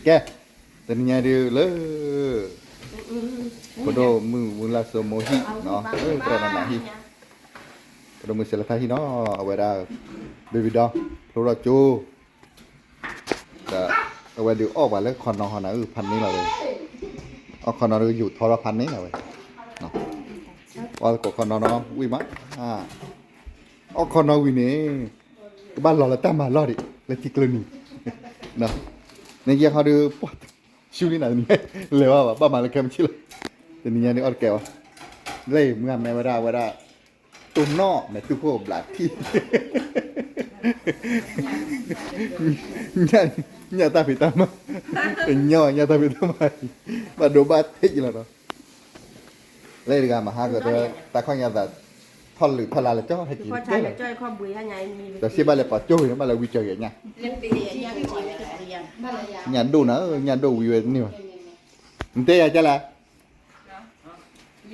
ကဲ, တနံၤညါဒုးလၢ ပဒိၣ်မုၣ်ဝံၤလၢစိမိၤဟံၣ်, သရၣ်နီၢ်နၤဟံၣ်, ပဒိၣ်မုၣ်စဲးလထါဟံၣ်နီၤ, အဝဲဒၣ် baby doll ဖျိထီၣ်ကၠိ, ဒီးအဝဲဒုးအီၣ်ပှၤလၢခီနီၤဟီနၤဧၢ ဖးန့ၢ်လီၤဝဲ, အီၣ်ခီနီၤဒုးယူာ်ထီထီၣ်ဖးန့ၢ်လီၤဝဲ, အီၣ်သကိးခီနီၤနီၤ ဝံၣ်မး, အီၣ်ခီနီၤဝံၤန့ၣ် ကဘၣ်လီၤလၢတၢ်မၤလီၢ်ဒံး လၢထံကျၢၢ်နံၤ, နယဲၢ်ခီဒုး ပှၢ် ဆူလံနၤတနံၤ လဲၤဘၣ်ဘၣ် ဘၣ်မၤလၢခဲမုၢ်ဆ့ၣ်လီၤ, တနံၤညါန့ၣ်အီၣ်တကဲဘၣ်, လၢအံၤမုၢ်ဂၤမဲဝဲဒၣ် အဝဲဒၣ် တိၢ်နီၣ်မဲာ်တူၢ်ခိၣ်ဘျးထံၣ် ညၣ်တၢ်ဖံးတၢ်မၤ, ကညီညၣ်တၢ်ဖံးတၢ်မၤ, ဘၣ်ဒိဘၣ်ထံးက့ၤလီၤနီၤ, လၢတဂၤမၤဟါကၢၤ တၢ်ခီၣ်ညါသး ထီၣ်လုးထီၣ်လါလၢကၠီဟဲက့ၤ, ဒီးစ့ၢ်ဘၣ်လဲၤပာ်ကၠိဝံၤန့ၣ် ဘၣ်လဲၤဝံကၠီၤက့ၤညၣ်, ညၣ်ဒိၣ်နၤဧၢ ညၣ်ဒိၣ်ဝံၤဝဲတန့ၢ်ဘၣ်, နတဲယၤကလဲၣ်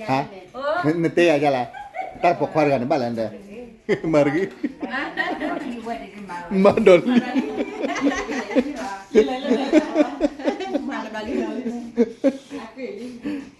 ဟါ, နတဲယၤကလဲၣ်, တၢ်ပိာ်ခွါတဂၤန့ၣ်ဘၣ်လဲၣ်နတဲ, မၤတဂ့ၤ, မၤ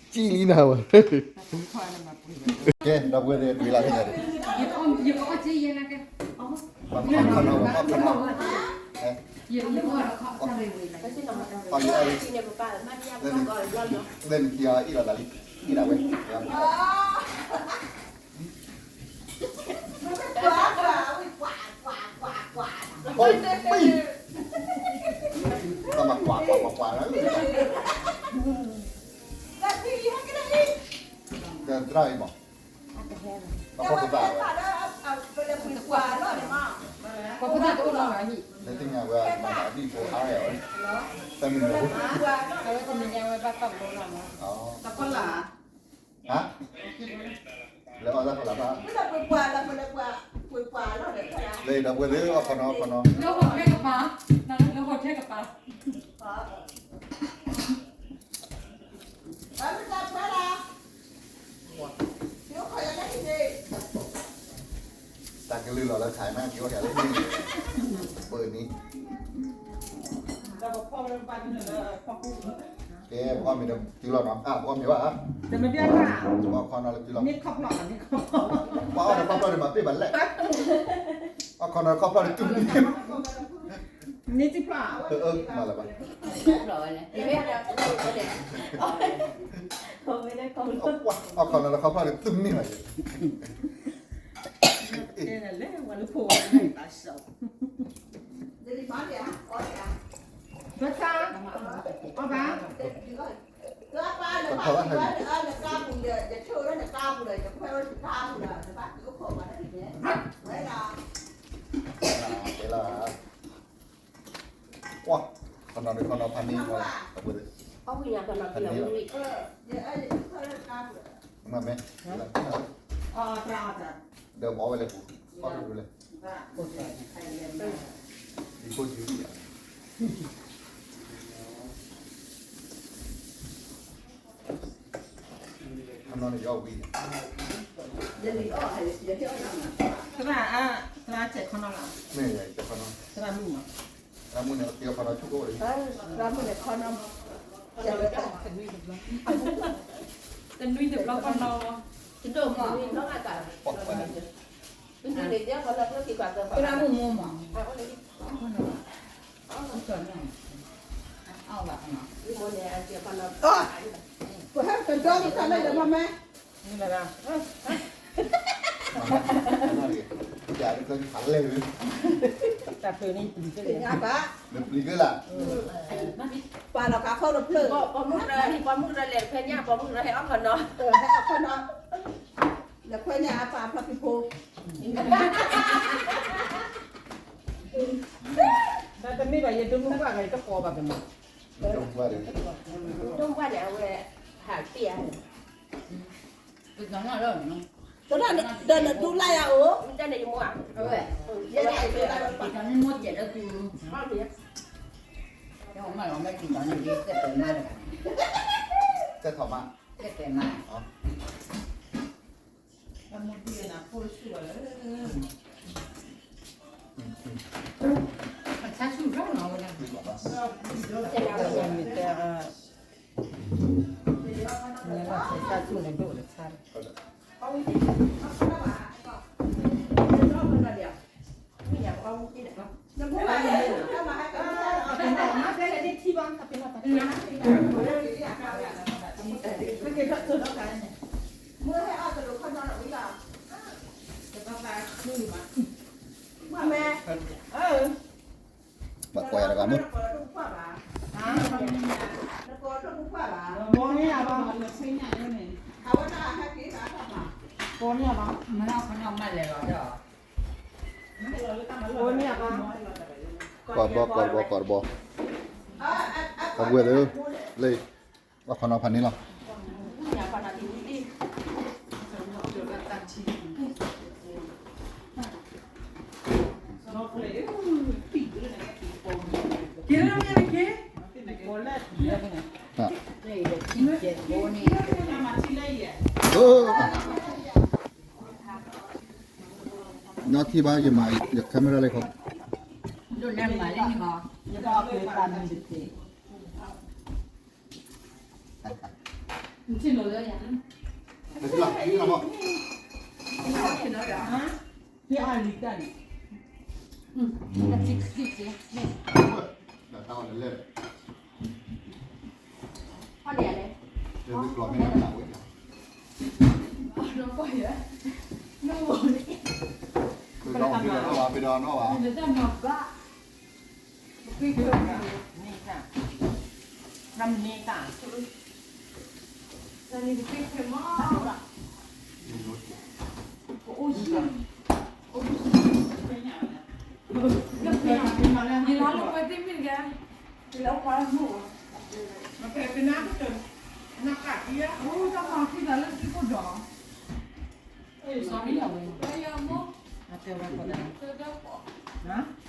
ဒီးလံ, စံၣ်လံနၤဝဲ, ကဲ ဒီပုၢ်ဝဲၢ်သ့ၣ် ဝံၤလီၤသ့ၣ်ညါဒံး, ခီနီၤ ခီနီၤ, ခီနီၤ, လၢနခံအီၤအ့ၣ်လိာ်သးလံ, အ့ၣ်လိာ်ဝဲ, တၢ်မၤ ကွၢ်ကွၢ်ကွၢ်ကွၢ်လီၤ, တၢ်သရၣ်အံၤမး, ပှၤဖီၣ်ကသးဝဲ, ပှၤဖီၣ်ကသးတအိၣ်နီတဂၤဟံၣ်, လၢသ့ၣ်ညါဝဲ မၤသးအဒံၣ်ဖိအါဝဲ, တၢ်မံၤမံၤ, အဝဲတနံၤညါဝဲဘၣ်တၢ်ဘျီလီၤမး, ဟါ, လဲၤအီၣ်တၢ်ဖီလာ်ဘၣ်, လၢဒီပုၢ်ဝဲၢ်သ့ၣ် အီၣ်ခီနီၤ အီၣ်ခီနီၤ, လၢဟီၣ်ထဲကပၤ, လၢဟီၣ်ထဲကပၤ, တၢ်ကလုၢ်လီၤလၢခါအံၤ မ့ၢ်က့ၤအီၣ်ထဲလၢန့ၣ်, ဘၢန့ၣ်, ကဲ ပအီၣ်မ့ၤဒီးတုၤလီၤနီၤ, ပအီၣ်မ့ၤဘၣ်, ပအီၣ်ခီနီၤလၢတုၤလီၤ, ပအီၣ်ဒီးခီဖျိဒီးမၤပ့ၢ်ဘၣ်လဲၣ်, အီၣ်ခီနီၤခီဖျိဒီးတုၤန့ၣ် မ့ၢ်တဖျၢၣ်, မၤလၢၤဘၣ်, အီၣ်ခီနီၤလၢခီဖျိဒီးတုၤန့ၣ်လီၤ, ပှၤ ကဲလၢ ခီနီၤန့ၣ် ခီနီၤဖးန့ၢ်ဝဲ, ဖးန့ၢ်လီၤ, မ့ၢ်, ဒီးဘီဝဲလဲၣ်ပူၤ, အီၣ်ဒိၣ်လဲၣ်, ဒ်ခိၣ်ဒ်ဝံၣ်ဧါ ခီနီၤန့ၣ် ယအီၣ်ဝံၤ, သရၣ်, သရၣ်စဲးခီနီၤလီၤ, မ့ၢ်ယဲစဲးခီနီၤ, သရၣ်မုၣ်မး, သရၣ်မုၣ်န့ၣ် က့ၤခီနီၤဆူၣ်ကိၣ်လံ, သရၣ်မုၣ်န့ၣ်ခီနီၤ, တနွံတဘျီခီနီၤ, တဒိၣ်မး, သရၣ်မုၣ်မိၢ်မး, ပှၤဟဲကဒီးလံတၢ်လၢယမါမဲ, တၢ်ပျံၤန့ၣ်ပျံၤက့ၤလီၤ, ပာ်လီၤခါခိၣ်တဖျၢၣ်, ပှၤမုၣ်ကရၢလဲၤခွဲညၣ် ပှၤမုၣ်ကရၢဟဲအီၣ်ခီနီၤ, ဟဲအီၣ်ခီနီၤ, လဲၤခွဲညၣ်အပာ်ဖျီဖံးဖိ တၢ်တမ့ၢ်ဘၣ် ယဒိၣ်မုၢ်ပှၢ်ဂၤ ယတဃီဘၣ်ကမၤ, ဒိၣ်မုၢ်ပှၢ်န့ၣ် အဝဲ ဟးတ့ၢ်ဧါ, ဒီးနဒိၣ်လၢ်ယၤအိၣ်, တၢ်န့ၣ်ယမိၢ်ဧါ, ယဲဒၣ်အံၤဒိၣ်လၢ်ဝဲပှၤ, ကဲထီၣ်မး, ကဲထီၣ်မး, အမူဒံးနဖိဆူၣ်လၢ ဆါဆူၣ်ရၣ်နီၤဝဲဒၣ်, ဆါဆူၣ်န့ၣ်ဒိၣ်တဆါ, ဘၣ်ကွၢ်ယၤတဂၤမ့ၢ်, ကိးဘီ ကိးဘီ ကိးဘီ, အဝဲၢ်လၢ, လၢ, ဘၣ်ခီနီၤဖးန့ၣ်လီၤ. ညီထံၣ်ဘၣ်ယမၤ ယ camera လၢခီ, သရၣ်ပၢ်ဟဲဘၣ်အီၣ်ခီနီၤ, နမါတဘီဒၣ်ဖီဘၣ်, သ့ၣ်နီၣ်ဘၣ်မၤလံပှၤဟးလီၤ မ့ၢ်ဖိလီၤ သ့ၣ်နီၣ်ဘၣ်လံ, သ့ၣ်နီၣ်ဘၣ်နၤ, ကဲလဲၤသူ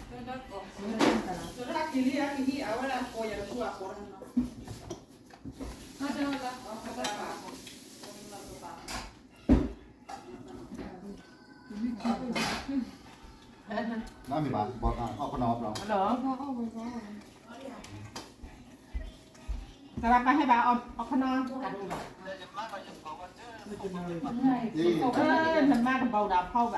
အီၤနီၤ, ကါဒိၣ်ဘၣ်, ကါဒိၣ်ဘၣ်မး, တၢ်က့ၤကွၢ်ဖးတၢ်မၤ, တၢ်ပှဲၤလီၤ, သ့ၣ်နီၣ်ဘၣ်နၤလၢ ဖီလာ်ဖးတၢ်တဲအ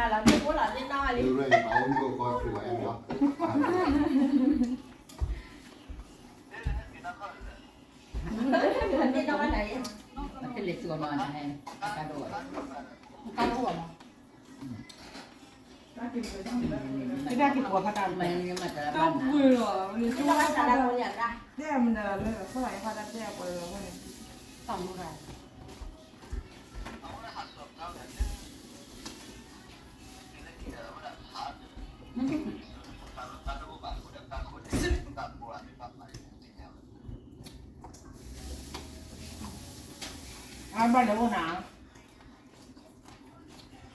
ပှဲၤလီၤန့ၣ်, တၢ်မူရၢ် အဘၣ်လဲၤအိၣ်နၤ, နီၢ်ပျဲၢ်, အတဲနၤပှၤမ့ၢ်အီၣ်ဒၣ်နက့ၤလၢမံၤက့ၤ, အကစၢ်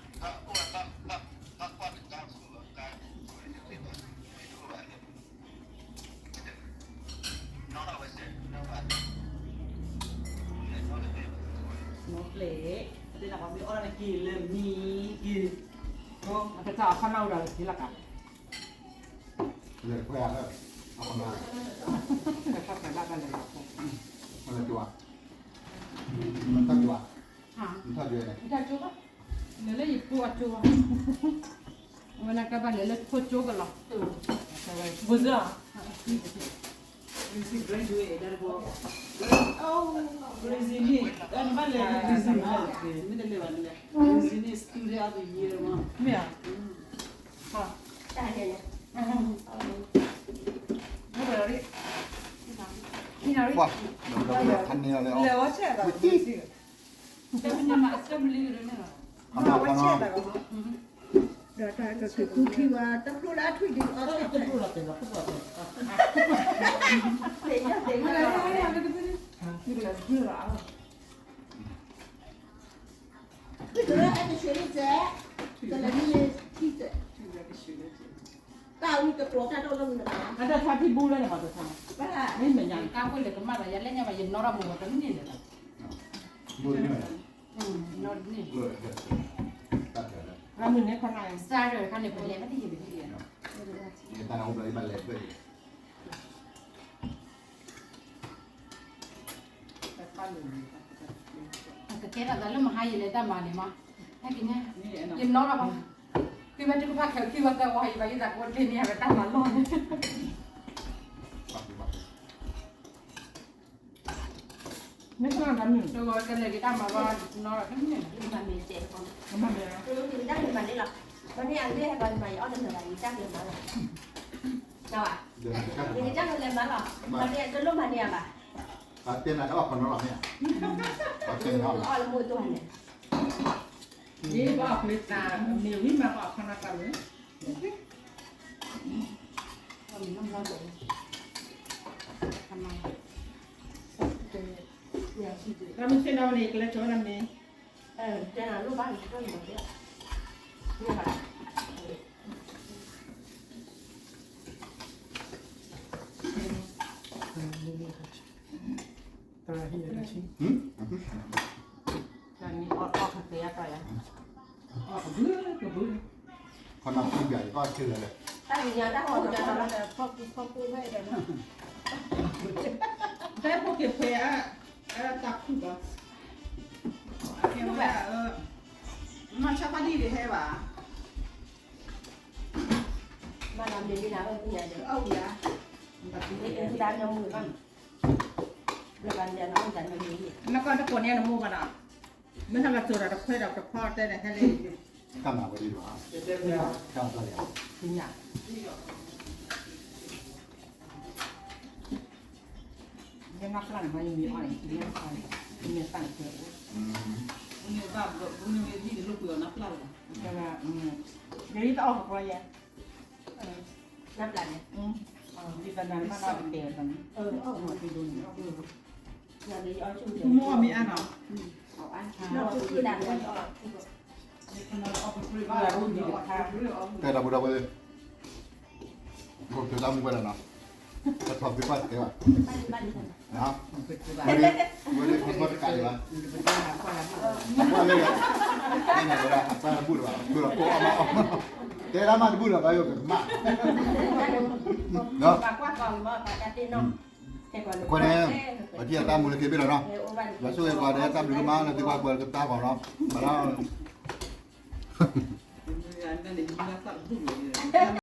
အခီၣ်နၢ်အိၣ်ဒီးလၢက့ၤလီၤကး, လဲၤခွဲးလၢ, လဲၤခွဲးလၢဘၣ်လဲၤလီၤ, လဲၤက့ၤဝဲ, လဲၤက့ၤဝဲ, လဲၤလၢယဖိအကၠိ, အဝဲန့ၣ်ကဘၣ်လဲၤလၢဖိကၠိကလီၤ, ဘုဇာ, Brazil graduate တၢ်တဘိ, Brazil န့ၣ်, နဘၣ်လဲၤလၢ Brazil မ့ၢ်တလဲၤဘၣ်န့ၣ်လဲၣ်, Brazil န့ၣ် student of the year မ့ၢ်ဧါ, လဲၤဝဲဆဲးဒီး ဒီးတၢ်ကက့ၤကူထံဝဲ တဖျိလၢအထွံၣ်ဒံးအီၣ်ဆၢၣ်ဖျဲး, သ့ၣ်ညါသ့ၣ်ညါလီၤ, ထွံၣ်ကရၢအဲၣ်ကဆှဲးလၢစဲး, ကလဲၤမ့ၢ်ထံစဲး, တၢ်ဝံတကျိၤတၢ်ဒိၣ်လၢမနုၤဘၣ်, အတၢ်ဆါဖံဘူလၢန့ၣ်မးတဆါ, မ့ၢ်မဲာ်ညါ, ကါဖိလဲၤကမၣ်လီၤ ယလဲၣ်ညါဘၣ် ယနီၣ်ထီၣ်မူဝဲတန့ၢ်လၢၤဘၣ်, နီၣ်တန့ၢ်, ရၢ်မုၢ်န့ၣ်ခါနၤ, စါရၢ်ခါန့ၣ် ပလဲၤမ့ၢ်တယံာ်ပဒံၣ် တၢ်နအိၣ်ဘျီအံၤဘၣ်လဲၤဖျၢၣ်အံၤ ကကဲထီၣ်သးလၢမဟါယလဲၤတၢ်မၤန့ၣ်မး, ဟဲက့ၤန့ၣ်, ယနီၣ်ထီၣ်ဘၣ်, သုမ့ၢ်တကဖၣ်ခဲးခံဝဲသၢဝီ ယဘၣ်ယသးကအိၣ်တ့ၢ်န့ၢ်ဝဲတၢ်မၤလီၢ်န့ၣ် မ့ၢ်ဆၣ်တၢ်မုၢ် တဂီၤကလဲၤက့ၤတၢ်မၤဘၣ်နီၣ်ဒီး မ့ၢ်မၤမ့ၢ်စဲးတခီန့ၣ် မၤမ့ၢ်လီၤ တၢ်မၤန့ၣ်လီၤ, မၤန့ၣ်အဂ့ၢ်ဟဲဘၣ်မၤ ယအီၣ်တမၤဘၣ်ယတၢ်ကလဲၤမၤလီၤ, ယကတၢ်ကလဲၤမၤလီၤ, မၤန့ၣ်တလိၣ်မၤန့ၣ်အဘၣ်, အတဲနၤတၢ်အီၣ်ခီနီလီၤမ့ၢ်ဧါ, အီၣ်လၢမူတအိၣ်န့ၣ် ယဘၣ်အီၣ်ဖျ့သး မ့ၢ်ဝံၤမၤဘၣ်အီၣ်ခီနီတၢ်မ့ၢ် တၢ်မ့ၢ်ဆ့ၣ်နီၤန့ၣ် ကလဲၤကၠီဝဲဒၣ်မ့ၢ် တၢ်ဟံၣ်တၢ်ဆံ တၢ်မ့ၢ်အီၣ်အီၣ်ကသ့အတၢ်ယါ အီၣ်ကဘုကဘု ခီနၢ်ပူၤယၤ ယကီၢ်ဆ့လၢလဲၣ် တၢ်မ့ၢ်ညါတၢ်ဟီၣ်ကၢ်လီၤ ဖီၣ်ဖီၣ်ဖီၣ်ဝဲဒီး တၢ်ဖိက့ၤဖဲအ အတၢ်ခုၣ်ဘၣ် ကဲဝဲဒၣ် မ့ၢ်ဆါဖးဒံၣ်ဒံးဟဲဘၣ် မၤလၢမ့ၢ်ဒ်နၤအၢပူၤညါဒီး အဝံၤဧါ တၢ်ညီမူဘၣ် လၢဘၣ်လၢနအီၣ်တၢ်ညီမူ နကီၢ်တကိးန့ၣ်နမိၢ်ဘၣ်နီၤ မ့ၢ်ဟဲလီၤစိၤဒီးတခွဲဒီးတဖီတဲန့ၣ်ဟဲလၢ တၢ်မၤဝဲဒ်လီၤ တၢ်မၤဝဲဒ်လီၤ ပညာ ယနၢ်ဖျၢၣ်န့ၣ်မ့ၢ်ယမ့ၢ်အီၣ်န့ၣ် ယနၢ်ဖျၢၣ်န့ၣ် ယမ့ၢ်တၢ်န့ၣ် ယဘၣ်ဘျီဘုန့ၣ်ဝဲဒ်န့ၣ်လိၣ်ပှ့ၤအီၤနၢ်ဖျၢၣ်လီၤ ယတအီၣ်ကကွၢ်ယဲ နၢ်ဖျၢၣ်န့ၣ် ယတနၢ်မၢ်နီၣ်တတဲအီၤန့ၣ် အီၣ်မ့ၢ်အါနီၤ တဲတၢ်ဘူၣ်ဒီးဝဲ အိၣ်ကၢတၢ်မူဝဲဒၣ်နီၤ တထီၣ်သ့ပှၢ်တဲဘၣ် ဝဲဒၣ် ဝဲဒၣ်ခီၣ်တကးဒံးဘၣ် ကွၢ်လၢ တဲနၤဝဲဒၣ် အတၢ်ဘူၣ်တဘၣ် တဲဒၣ်မးတဘူၣ်ဒီးဘၣ်ယိၣ်ကမၣ် ဒီး ကွၢ်န့ၣ် ပထံၣ်အတၢ်မူလၢက့ၤဘ့ၣ်လီၤနီၤ ယွၤဆိၣ်ဂ့ၤပှၤဒီးတၢ်ဘျုးဒိၣ်မးလၢသ့ၣ်ပှၢ်ကွၢ်ကတၢၢ်ကီးနီၤ ဘၣ်လၢ မ့ၢ်